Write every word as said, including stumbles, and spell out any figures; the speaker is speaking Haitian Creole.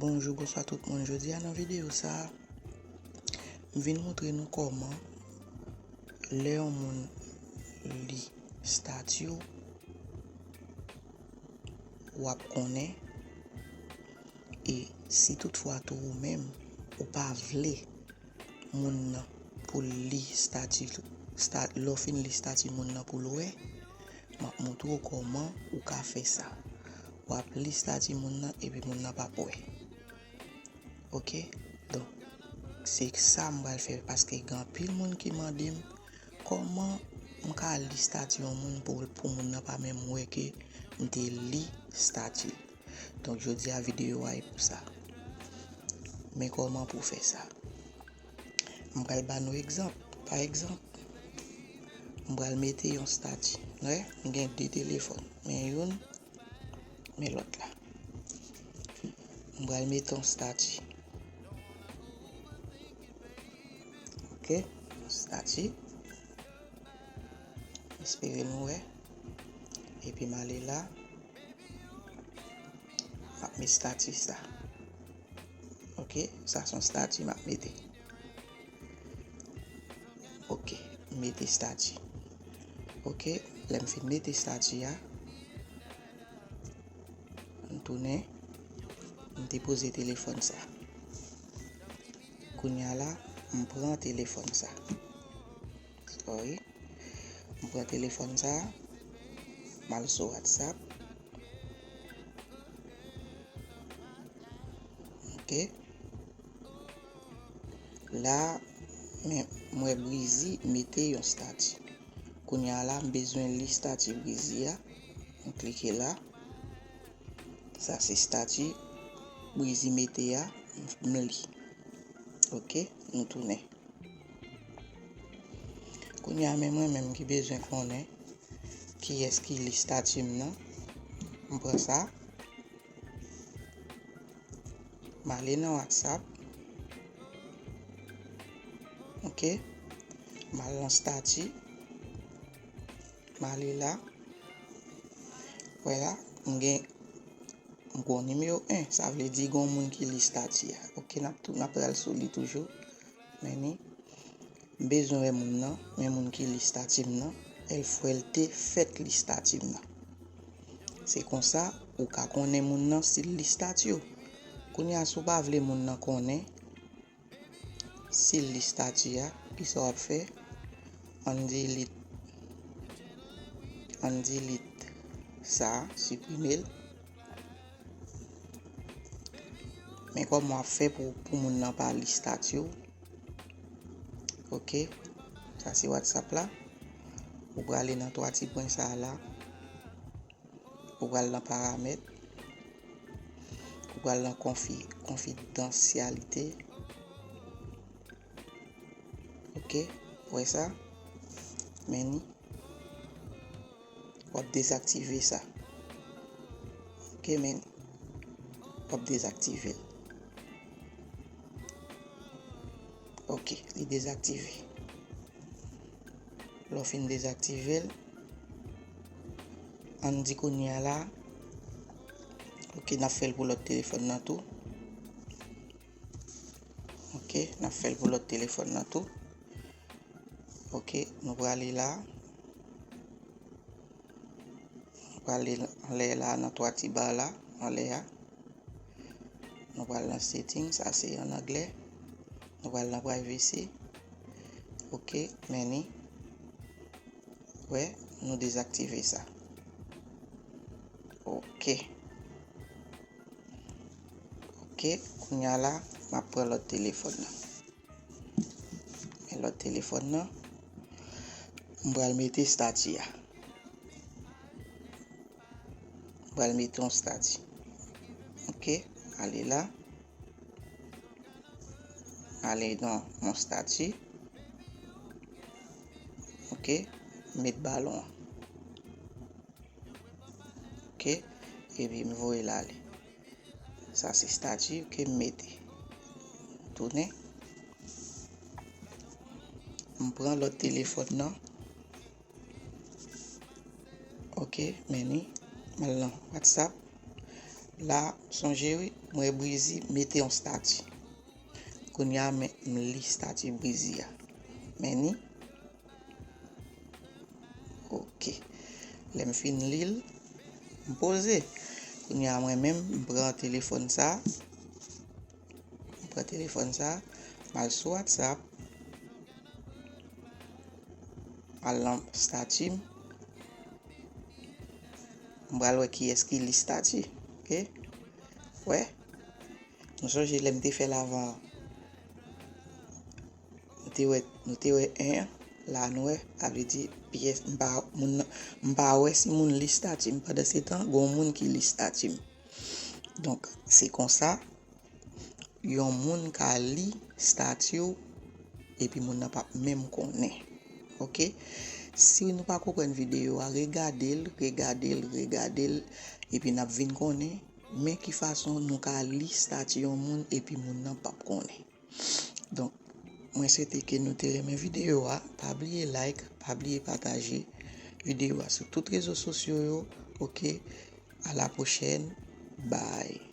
Bonjou, bonswa tout moun. Jodi a nan videyo sa a, m vin montre nou kòman lè yon moun li estati w, w ap konnen. E si toutfwa tou ou menm ou pa vle moun nan pou l li estati, sta- lè w fin li estati moun nan pou l wè, m ap montre w kòman ou ka fè sa. W ap li estati moun nan epi moun nan p ap wè. Oke? Donk, se sa m pral fè paske gen anpil moun ki mande m kòman m ka li estati yon moun pou, pou moun nan pa menm wè ke m te li estati l. Donk, jodi a videyo a e pou sa. Men kòman pou fè sa. M pral ba nou egzanp. Pa egzanp, m pral mete yon estati. Wè, m gen de telefòn. Men youn, men lòt la. M pral mete yon estati. Oke, yon estati. Espere nou wè. Epi m ale la. M ap met estati sa. Oke, sa se yon estati m ap mete. Oke, m mete estati. Oke, lè m fin mete estati a, m tounen, m depoze telefòn sa. Kounye a la, m pran telefòn sa. Sorry. M pran telefòn sa, m al sou WhatsApp. Oke. La, men, m wè Brizi mete yon estati. Kounye a la, m bezwen li estati Brizi a. M klike la. Sa se estati Brizi mete a, m li. Oke, nou tounen. Kounye a, men mwen menm ki bezwen konnen kiyès ki li estati m nan, m pran sa. M ale nan WhatsApp. Oke. M al nan estati. M ale la. Wè la, m gen, m gen nimewo en. Sa vle di gen yon moun ki li estati a. Oke, n ap tou, n ap pral sou li toujou. Men ni, m bezwen wè moun nan, men moun ki li estati m nan, èl fwa l te fèt li estati m nan. Se konsa, ou ka konnen moun nan si l li estati w. Kounye a, si w pa vle moun nan konnen si l li estati a, kisa w ap fè? Ann delete, ann delete sa, siprime l. Men kòman w ap fè pou, pou moun nan pa li estati w? Oke. Sa se WhatsApp la. Ou prale nan twa ti pwen sa a la. Ou pral nan paramèt. Ou pral nan konfi-, konfidansyalite. Oke. Ou wè sa? Men ni. W ap dezaktive sa. Oke, men. W ap dezaktive l. Oke, li dezaktive. Lè w fin dezaktive l, ann di kounye a la, oke, n ap fè l pou lòt telefòn nan tou. Oke, n ap fè l pou lòt telefòn nan tou. Oke, nou prale la. Nou prale anlè la, nan twa ti ba la, anlè a. Nou pral nan setting, sa se an anglè. Nou pral nan privacy. Oke, men ni. Wè, nou dezaktive sa. Oke. Oke, kounye a la, m ap pran lòt telefòn nan. Men lòt telefòn nan, m pral mete estati a. M pral mete yon estati. Oke, ale la. Ale nan yon estati. Oke, met balon an. Oke, epi m voye l ale. Sa se estati ke m mete. Tounen. M pran lòt telefòn nan. Oke, men ni. M al nan WhatsApp. M La, sonje wi, m wè Brizi mete yon stati. Kounye a, men, m li stati Brizi a. Men ni. Ok. Lè m fin li l, m poze. Kounye a, mwen menm, m pran telefòn sa. M pran telefòn sa, m al sou WhatsApp, m al nan stati m. M pral wè kiyès ki li stati. Ok? Wè. Nou sonje lè m te fè l avan an. Nou te wè, nou te wè en an, la nou wè, sa vle di pyès, m pa, moun nan, m pa wè si moun li stati m. Pandan se tan, gon moun ki li stati m. Donk, se konsa, yon moun ka li stati w, epi moun nan p ap menm konnen. Ok? Si nou pa konprann videyo a, regade l, regade l, regade l, epi n ap vin konnen men ki fason nou ka li stati yon moun epi moun nan p ap konnen. Donk, mwen swete ke nou te renmen videyo a. Pa bliye like, pa bliye pataje videyo a sou tout rezo sosyo yo. Ok? A la pwochèn. Bye.